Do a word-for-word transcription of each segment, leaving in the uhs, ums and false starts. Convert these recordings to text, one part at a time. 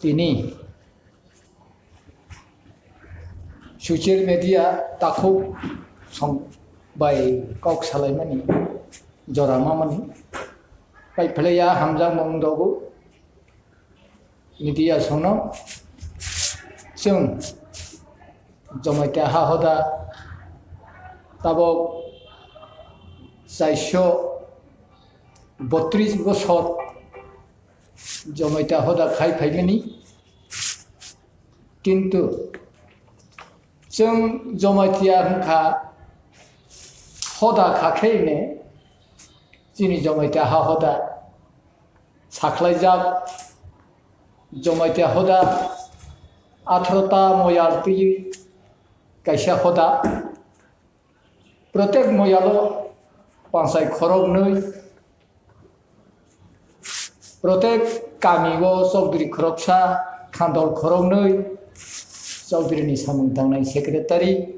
Tini social media takhuk song bai kok salaimani jora mamani pai phlaiya hamjakmung dogo media songno chwng Jamatia ha hoda tabok chaiso botris bosor Jamatia hoda khai phaimani. Kintu chwng Jamatia wngkha hoda kha khe ne chini Jamatia ha hoda sakhlaijak. Jamatia hoda atharota moyal twi kaisa hoda. Protek moyalo panchai khoroknwi, protek kamio chokdri khoroksa, khandol khoroknwi, chokdrini samung tangnai secretary,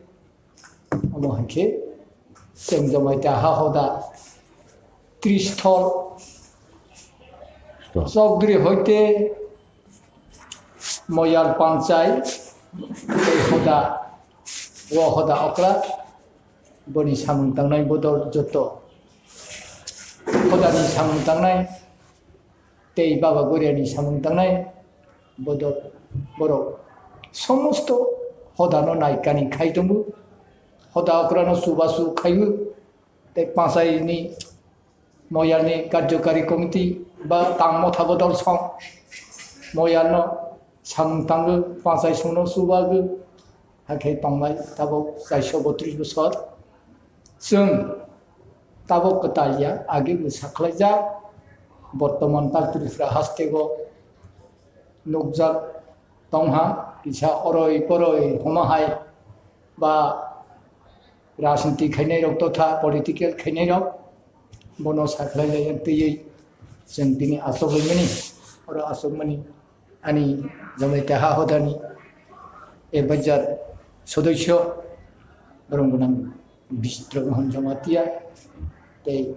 omo hai khe chwng Jamatia ha hoda tristhol, chokdri hoite moyal panchai tei hoda o hoda okra boni samung tangnai bodol joto hodani samung tangnai tei Baba Goriani samung tangnai bodol borok somosto hodano naikani khai tongo, hoda okrano chubachu khaio tei panchaini Moyalni Karjokari Komiti ba tang motha bodol song moyalno samung tango, panchai songno chubago, hakhe tonglai tabok chaiso botris bosor. Chwng tabok kwtal ya, age bo sakhlaijak, bortoman tak Tripura hasteo nukjak tongha, kisa oroi poroi homa hai ba rajniti khainai rok totha political khainai rok bono sakhlai lai twiwi chwng tini aswk laimani, oro aswkmani ani Jamatia ha hodani advisor sodosyo borong gwnang Bisitro Mohan Jamatia tei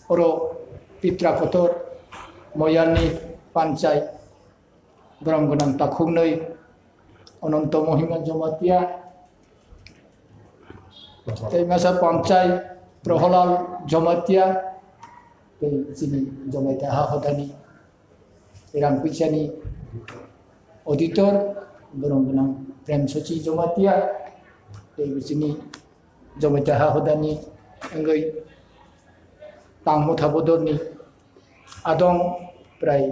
oro Pitra Kotor Moyalni Panchai borong gwnang takhuknwi Ananto Mohima Jamatia, tei masa Panchai Proholal Jamatia, tei chini Jamatia ha hodani rang puisani auditor borong gwnang Prem Sochi Jamatia, tei chini Jamatia ha hodani wngwi tang motha bodolni adong prai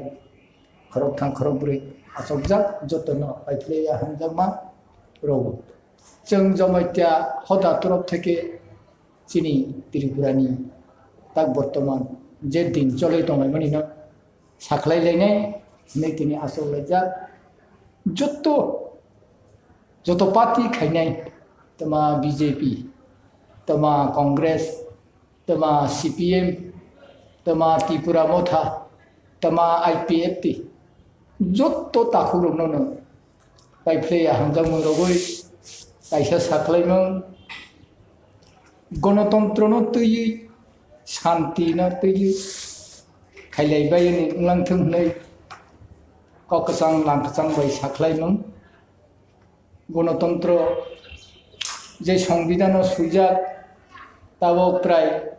khorokthang khorokbrwi achokjak jotono paiphlaiya hamjakma rwo. Chwng Jamatia hoda torof theke chini Tripurani tak bortoman je din cholwi tonglaimani no sakhlai lainai hinwi tini achok laijak. Joto, joto party khainai, tama B J P, tama Congress, tama C P M, tama Tripura Motha, tama I P F T, joto takhukrokno no paiphlaiya hamjakmung rogwi kaisa sakhlaimung, gonotontrono twiwi, shantino twiwi khailaibai wngwi wnglang thung hwnwi kok kwchang lang kwchang bai sakhlaimung. Gonotontro je songbidano swijak, tabok prai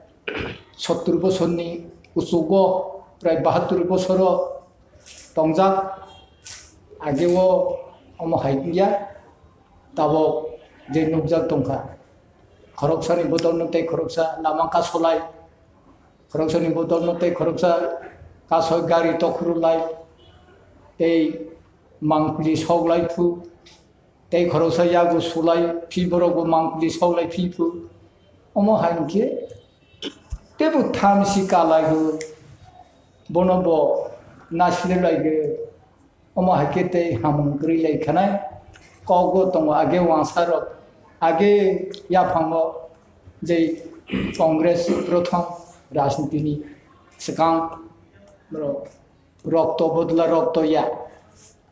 sottur bosorni kuchugo, prai bahattur bosoro tongjak, ageo omo hai wngya, tabok je nukjak tongkha, khoroksani bodolno tei khoroksa lama kasolai, khoroksani bodolno tei khoroksa kasoi gari tokhorulai, tei mangpili soklai phu, tei khoroksa yago sulai phi, borokbo mangpili soklai phi phu. Omo hai hwnkhe teibo thamsi kalaigo, bono bo nasilailaio. Omo hai khe tei hamung kwrwi lai khanai kokbo tongo, age wangsarok, age yaphango je Congress prothom rajnitini swkang borok rokto bodla rokto ya,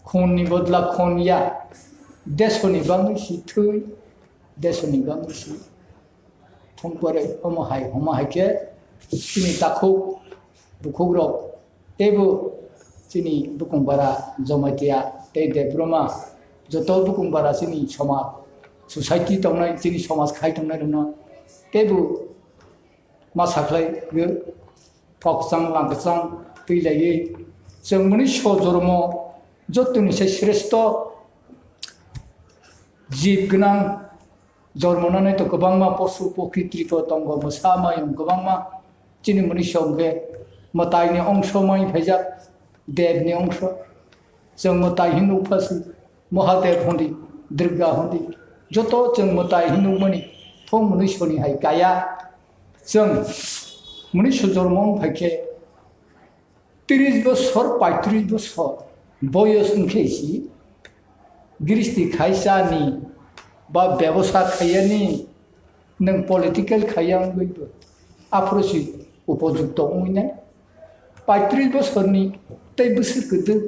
khunni bodla khun ya, desoni bagwi si thwi, desoni bagwi si thung pore. Omo hai, omo hai khe chini takhuk bukhukrok teibo chini bukung bara Jamatia tei Debbarma joto bukung bara chini somaj, society tongnai, chini somaj khai tongnai rokno teibo ma sakhlai thokchang langkachang twi laiwi chwng mwnwi so jormo jotoni se sreshto jib gwnang jormo nanai to kwbangma posu pokri triko tongo, mwsa mayung kwbangma chini mwnwi so hwnkhe mwtaini ongso mai phaijak, debni ongso. Chwng mwtai hinwi nukpha se Mahadev hondi, Durga hondi, joto chwng mwtai hinwi nukmani thung mwnwi soni hai kaya. Chwng mwnwi so jormo wng phaikhe tris bosor, paitris bosor boyos wngkhe si gristi khaisani ba bebosa khaiyani nwng political khaiya wngwi bo aphuru si upojukto wngwi nai. Paitris bosorni tei bwswk kwtwk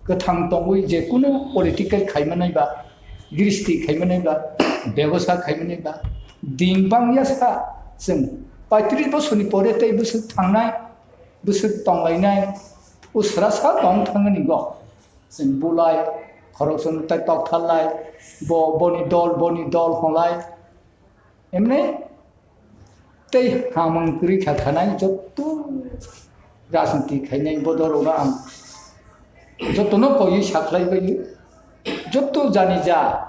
kwthang tongwi je kunu political khaimanai ba, gristi khaimanai ba, bebosa khaimanai ba, ding bangya sa chwng paitris bosorni pore tei bwswk thangnai, bwswk tonglainai, usra sa tong thangani go. Chwng bulai, khoroksa tei toktharlai, bo, boni dol, boni dol honglai. Emne tei hamung kwrwi kha khanai jotto rajniti khainai bodol rok ang jotono koiwi sakhlai bai jotto jani ja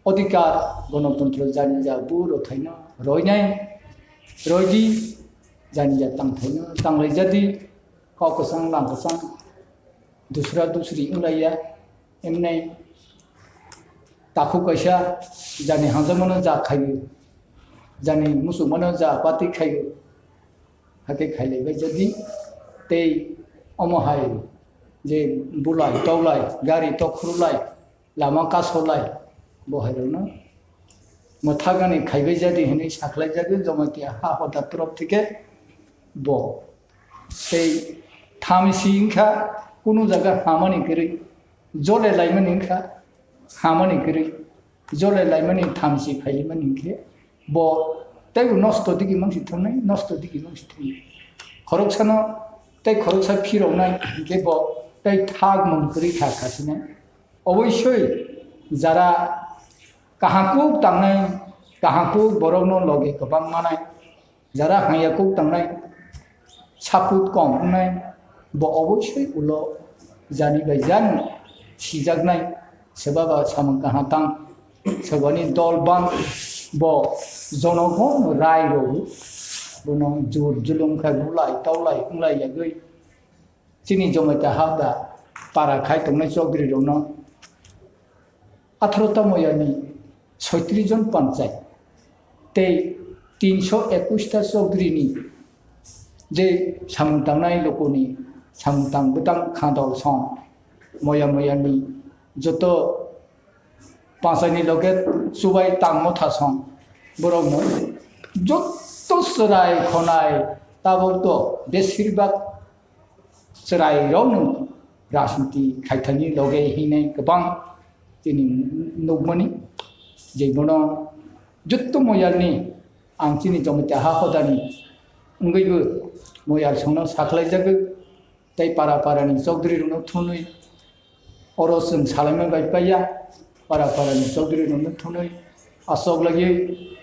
odhikar gonotontro jani ja bu rothaino roinai roidi jani ja tangthaino tanglai jadi kok kwchang lang kwchang dusra dusri wnglaiya emne takhuk kaisa jani hamjakmano ja khaio, jani muchungmano ja pati khaio, hakhe khailaibai jadi tei omo hai je bulai towlai gari tokhorlai lama kasolai bo hairokno mwthagani khaibai jadi hinwi sakhlai jagwi Jamatia ha hoda torop thike bo tei thamsi wngkha kunu jaga hamani kwrwi jole laimani wngkha hamani kwrwi jole laimani thamsi phailaimani hinkhe bo teibo nosto digi mangsi thungnai, nosto digi mangsi thungnai. Khoroksano tei khoroksa phiroknai hinkhe bo tei thak mung kwrwi kha khasinai. Oboisoi jara kaham kuk tangnai, kaham kuk borokno logi kwbang manai. Jara hangya kuk tangnai, saput kom wngnai, bo oboisoi ulo jani bai jani sijaknai, seba ba samung kaham tang, sebani dol bang, bo jonogo rai rw, bono jur julum khai bulai tawlai wnglai yagwi. Chini Jamatia ha da para khai tongnai chokdri rokno atharo ta moyani soitris jon panchayat tei tinso ekush ta chokdri ni je samung tangnai lokoni samung tang bwtang khandol song moya moyani joto panchayat ni loge chubai tang motha song borok no joto chwrai khonai tabok to besirbak chwrairokno rajniti khaithani loge hinwi kwbang chini nukmani je bono jotto moyalni ang chini Jamatia ha hodani wngwibo moyal songno sakhlaijago tei para parani chokdri rokno thunwi oro chwng salaima bai paiya para parani chokdri rokno thunwi asok lagwi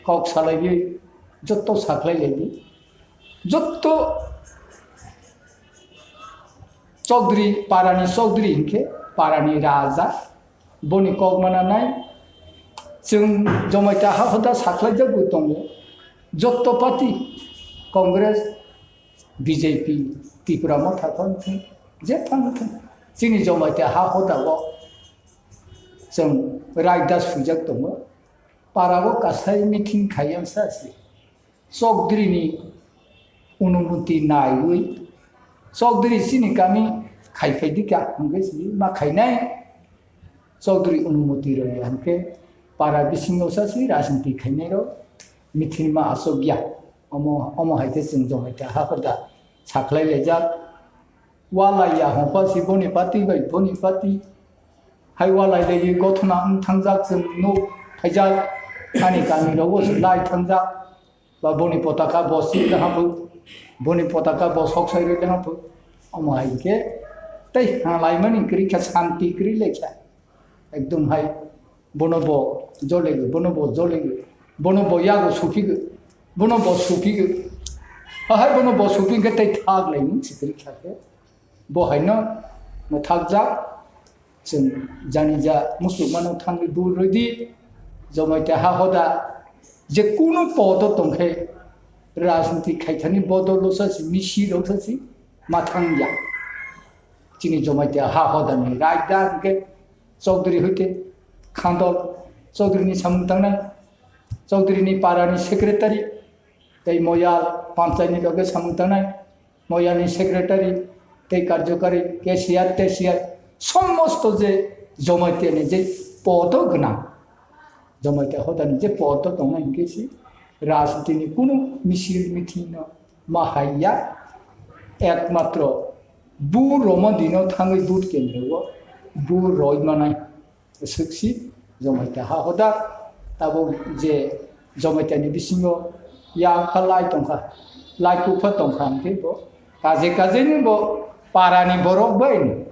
kok salaiwi jotto sakhlai laidi. Jotto chokdri, parani chokdri hinkhe parani raja, boni kok mana nai. Chwng Jamatia ha hoda sakhlaijagwi tongo. Jotto party, Congress, B J P, Tipra Motha phano thung, je phano thung. Chini Jamatia ha hoda o chwng raida swijak tongo. Para o kasai meeting khaiyang sa se. Chokdri ni onumoti naiwi, chokdri chini kami khai phai dika hwnkhe si ma khainai. Chokdri onumoti rwya hwnkhe para bisingo sa si rajniti khainai rok meeting ma achukya. Omo, omo hai khe chwng Jamatia ha hoda sakhlai laijak. Walai ya hwnpha si boni party bai boni party. Hai walai lai gothona wng thangjak chwng nuk phaijak. Ani kami rogo se lai thangjak. Ba boni potaka bo si le habu. Boni potaka bo sok sai le habu. Omo hai khe Tei ha laimani kwrwi kha, santi kwrwi lai kha. Ekdom hai bono bo jolego, bono bo jolego, bono bo yago suphigwi, bono bo suphigwi. Ahai bono bo suphi khe tei thak lai nung si kwrwi kha khe. Bo haino mwthakjak. Chwng jani ja musulmano thangwi bul rwdi, Jamatia ha hoda je kunu podo tongkhe rajniti khaithani bodol rwsa si, misil rwsa si ma thangya. Chini Jamatia ha hodani raida hwnkhe Chaudhary hoite Khandol Chaudhary ni samung tangnai, Chaudhary ni para ni secretary, tei Moyal panchayat ni loge samung tangnai, Moyal ni secretary, tei karjokari, cashier, teshier, somosto je Jamatia ni je podo gwnang, Jamatia hodani je podo tongnai hwnkhe si rajniti ni kunu misil meeting no ma haiya, ekmatro bu roma dino thangwi vote kendro o bu roi manai. Swksi Jamatia ha hoda, tabuk je Jamatia ni bisingo ya kha lai tongkha, lai kukha tongkha hwnkhe bo kaje kaje ni bo para ni borok bai ni,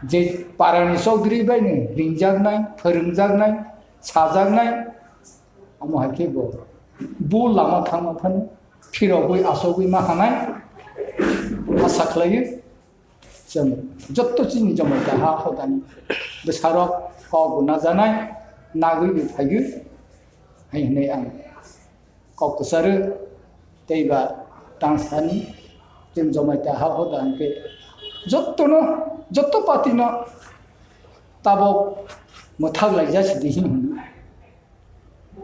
je para ni Chaudhary bai ni ringjaknai, phwrwngjaknai, sajaknai, omo hai khe bo bu lama thangma phano phirogwi asogwi ma hanai asa khlaiwi. Chwng jotto chini Jamatia ha hodani bwsarok kok bo najanai, nagwi bo phaigwi hai hwnwi ang kok kwcharo tei ba tang sani. Chwng Jamatia ha hoda hwnkhe jottono, jotto party no tabok mwthak laijak sidi hwnwi.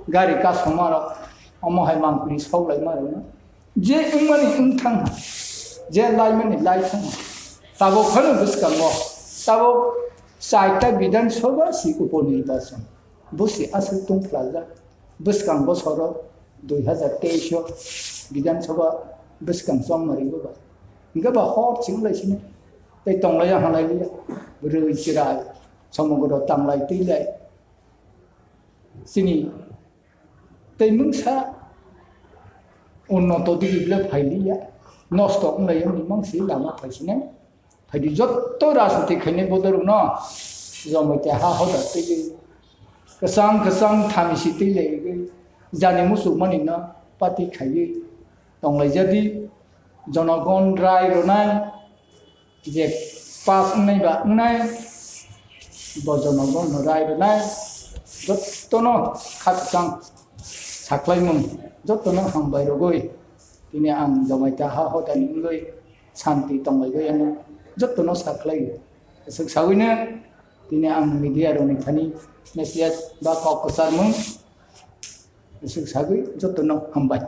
Gari kasoma rok omo hai mangpili sok lai ma rok no. Je wngmani wng thang ha, je laimani lai thang ha. Tabok phano bwskango, tabok chaita Bidhan Sabha si upo nirbachan. Bo si aswk tong phlajak. Bwskang bosoro dui hazar teis o Bidhan Sabha bwskang chongmari bo ba. Hingke ba hor ching lai sini. Tei tong lai ya, ha lai ya. Bwrwi chirai, somogoro tang lai twi lai. Chini tei mungsa unnoto digi ble phailiya, nosto wnglai wngni mangsi lama phaisinai. Phaidi jotto rajniti khainai bodorokno Jamatia ha hoda twiwi kwchang kwchang thamisi twi laiwi jani muchukmani no party khaiwi tonglaijadi. Jonogon rai rwnai, je pass wngnai ba wngnai, bo jonogon no rai rwnai, jottono kha kwchang saklaimung, jottono hambai rogwi tini ang Jamatia ha hodani wngwi santi tonglaigwi ano jottono saklai. Swk sawino tini ang media rokni thani message ba kok kwcharmung swk sagwi jottono hambai.